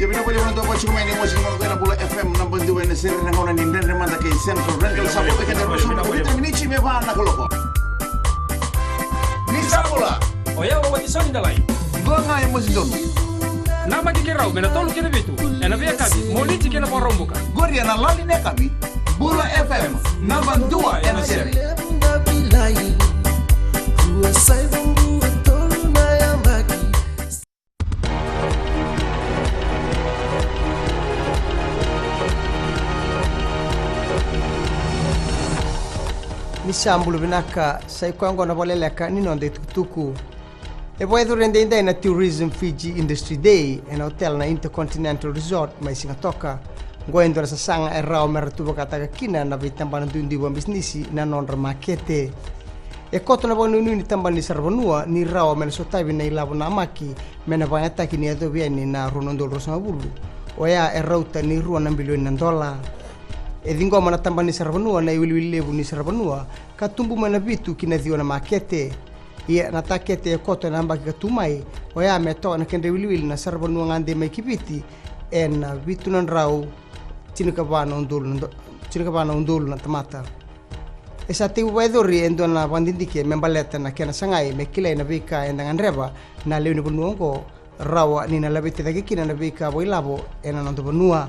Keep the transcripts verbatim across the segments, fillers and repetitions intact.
Ia vinaka vakalevu na tou vaci mai ni mosi ni mono ko ena Bula F M naba dua ena sere na gauna ni Dredre Mada kei Central Rental. Sa vota keda ruasagavulu ka vitu na miniti me va na kaloko. Ni sa bula. O yau o Watisoni Dalai. Dua ga e mosi donu. Namaki keirau me na tolu ki na vitu ena veiyakavi, Moniti ki na Vakaraubuka. Qori ena lali ni yakavi. Bula F M naba dua ena sere. Ni sa bula vinaka, sa i koya oqo na vakaleleka ni noda itukutuku. E vakayacori edaidai na Tourism Fiji Industry Day ena hotel na Intercontinental Resort mai Sigatoka. Oqo e dua na sasaga e rawa me ra tuvakataka kina na veitabana duidui vakabisinisi na nodra makete. E koto na vakanuinui ni tabana ni saravanua ni rawa me na sotavi na ilavo namaki me na vakayagataki ni yacovi yani na rua na udolu ruasagavulu. Oya e rauta ni rua na bilioni na dola. E ciqoma na tabana ni saravanua na iwiliwili levu ni saravanua ka tubu mai na vitu ki na ciwa na makete. Ia na takete e koto ena yabaki ka tu mai, oya me toka na kedra iwiliwili na saravanua gade mai ki Viti ena vitu na drau tinikava na udolu na do-, tinikava na udolu na tamata. E sa tekivu vakayacori e dua na vakadidike me baleta na kena sagai me kilai na veika eda gadreva na lewe ni vanua oqo, rawa ni na laveti cake kina na veika vakailavo ena noda vanua.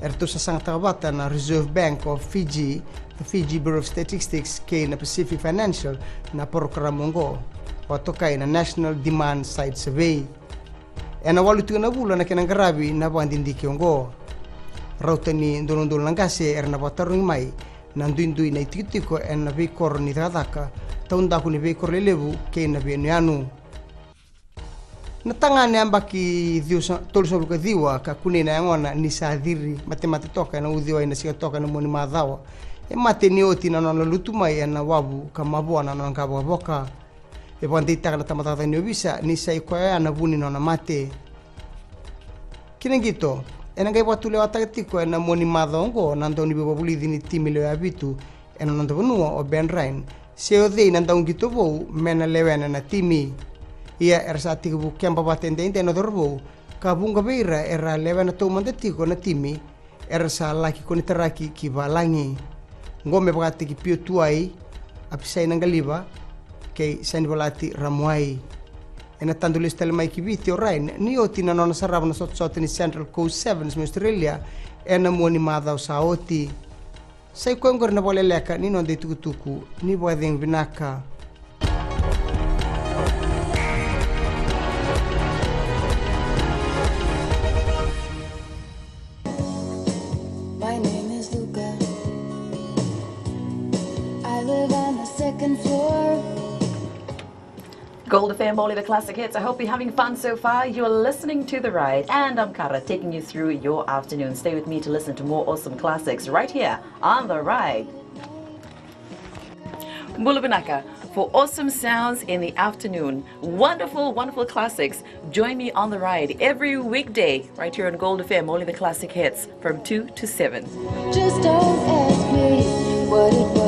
Eratou sasagataka vata na Reserve Bank of Fiji, the Fiji Bureau of Statistics kei na Pacific Financial na parokaramu oqo, vakatokai na National Demand Side Survey. Ena walu tiko na vula na kena qaravi na vakadidike oqo. Rauta ni dua na udolu na qase era na vakatarogi mai na duidui na itikotiko ena veikoro ni cakacaka, taudaku ni veikoro lelevu kei na veiyanuyanu. Na tagane yabaki ciwa sa-, tolusagavulu ka ciwa ka kunei na yagona ni sa ciri matemate toka ena uciwai na Sigatoka ena mua ni macawa. E mate ni oti na nona lutu mai ena wavu ka mavoa na nona qavokavoka. E vakadeitaka na tabacakacaka ni ovisa ni sa i koya oya na vu ni nona mate. Ki na qito, ena qai vakatulewataka tiko ena mua ni macawa oqo na dauniveivakavulici ni timi lewe vitu ena noda vanua o Ben Ryan, se o cei na dauqito vou me na lewena na timi. Ia era sa tekivu keba vata edaidai na cauravou ka vuqa vei ira era lewena taumada tiko na timi era sa laki konitaraki ki valagi. Oqo me vakataki Pio Tuai, Apisai Naqaliva kei Sanivalati Ramuai. Ena tadu lesu tale mai ki Viti o Ryan ni oti na nona sarava na sotasota ni Central Coast Sevens mai Australia ena mua ni macawa sa oti. Sa i koya oqori na vakaleleka ni noda itukutuku, ni vakacegu vinaka. My name is Luca. I live on the second floor. Gold F M, only the classic hits. I hope you're having fun so far. You're listening to The Ride, and I'm Kara, taking you through your afternoon. Stay with me to listen to more awesome classics right here on The Ride. Bula vinaka, for awesome sounds in the afternoon. Wonderful, wonderful classics. Join me on The Ride every weekday right here on Gold F M, only the classic hits, from two to seven. Just don't ask me what it was.